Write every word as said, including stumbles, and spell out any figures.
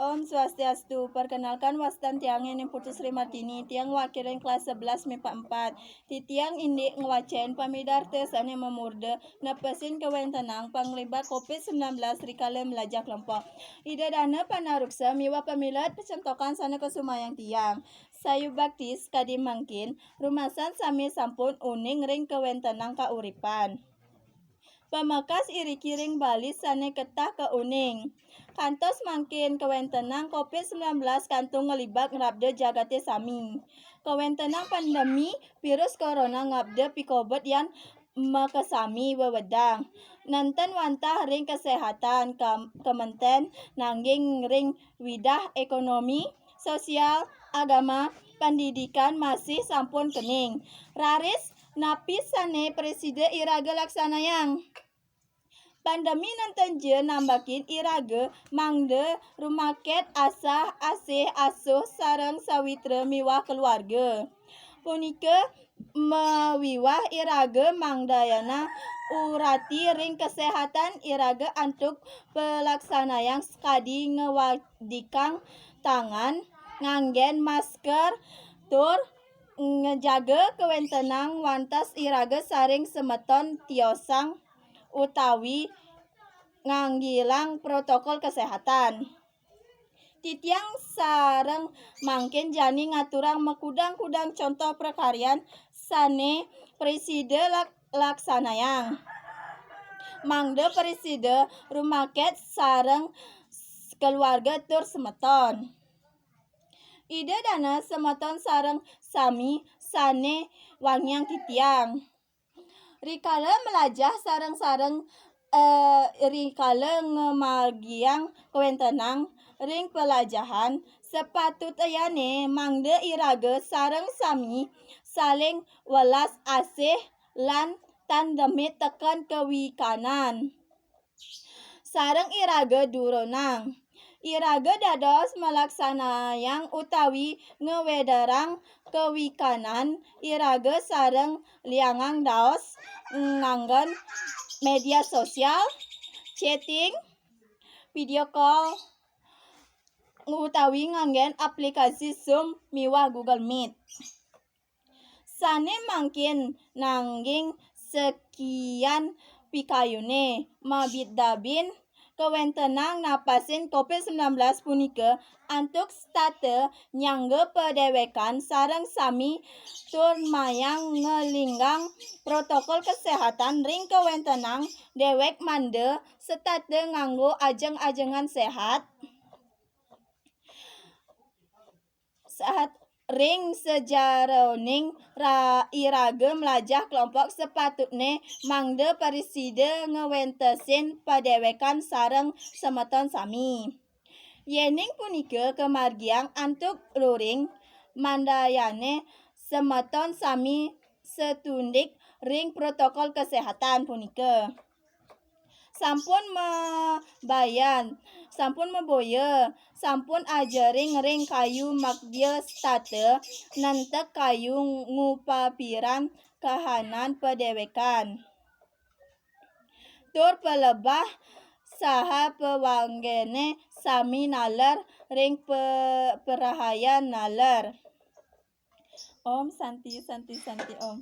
Om Swastiastu. Perkenalkan, wastan tiang ngenen Putu Sri Martini, tiang wakilan kelas sebelas mipa empat. Titiang indik ngwacén pamidarta sané mamurda nepesin kawéntenan panglibat covid sembilan belas rikala melajah kelompok. Ida dana panaruksa miwah pamilet pacentokan sané kasumayang tiang. Sayuwakti sakadi mangkin, rumasan sami sampun uning ring kawéntenan kauripan. Pamekas iriki ring balis sané ketah kauning. Kantos mangkin kawéntenan covid sembilan belas kantun nglibat ngrabda jagaté sami. Kawéntenan pandemi virus corona ngrabda pikobet yan makasami wewedang. Nénten wantah ring kaséhatan kam-, kementén, nanging ring widah ékonomi, sosial, agama, pendidikan masih sampun kening. Raris, napi sané prasida iraga laksanayang? Pandemi nénten ja nambakin iraga mangda rumaket asah asih asuh sareng sawitra miwah keluarga. Punika mawiwah iraga mangdayana urati ring kaséhatan iraga antuk palaksanayang sakadi ngwadikang tangan, nganggén masker, tur ngejaga kawéntenan wantas iraga sareng semeton tiosang utawi nganggilang protokol kesehatan. Titiang sareng mangkin jani ngaturang makudang-kudang contoh prakaryan sané prasida lak-, laksanayang. Mangda prasida rumaket sareng keluarga tur semeton. Ida dana semeton sareng sami sané wangiang titiang. Rikala melajah sareng-sareng, eh, rikala ngamargiang kawéntenan ring pelajahan, sapatutyané mangda iraga sareng sami saling welas asih lan tan demit tekén kawikanan. Sareng iraga durunang. Iraga dados malaksanayang utawi ngwédarang kawikanan iraga sareng liangang dados nganggén média sosial, chatting, video call, utawi nganggén aplikasi Zoom miwah Google Meet. Sané mangkin, nanging sakian pikayuné, mabit-dabin kawéntenan napasin covid sembilan belas punika antuk setata nyangga padéwékan sareng sami tur mayang ngelinggang protokol kesehatan ring kawéntenan déwék mangda setata nganggo ajeng-ajengan séhat. Saat ring sajeroning ra-, iraga melajah kelompok, sapatutné mangda prasida ngwéntesin padéwékan sareng semeton sami. Yéning punika kamargiang antuk luring, mandayané semeton sami satundik ring protokol kesehatan punika. Sampun mabayan, sampun maboya, sampun ajering ring kayu magya setata, nentek kayu ngupapiran kahanan padéwékan. Tur palebah saha pawanggéné sami naler ring pe-, parahayan naler. Om Santi, Santi, Santi, Om.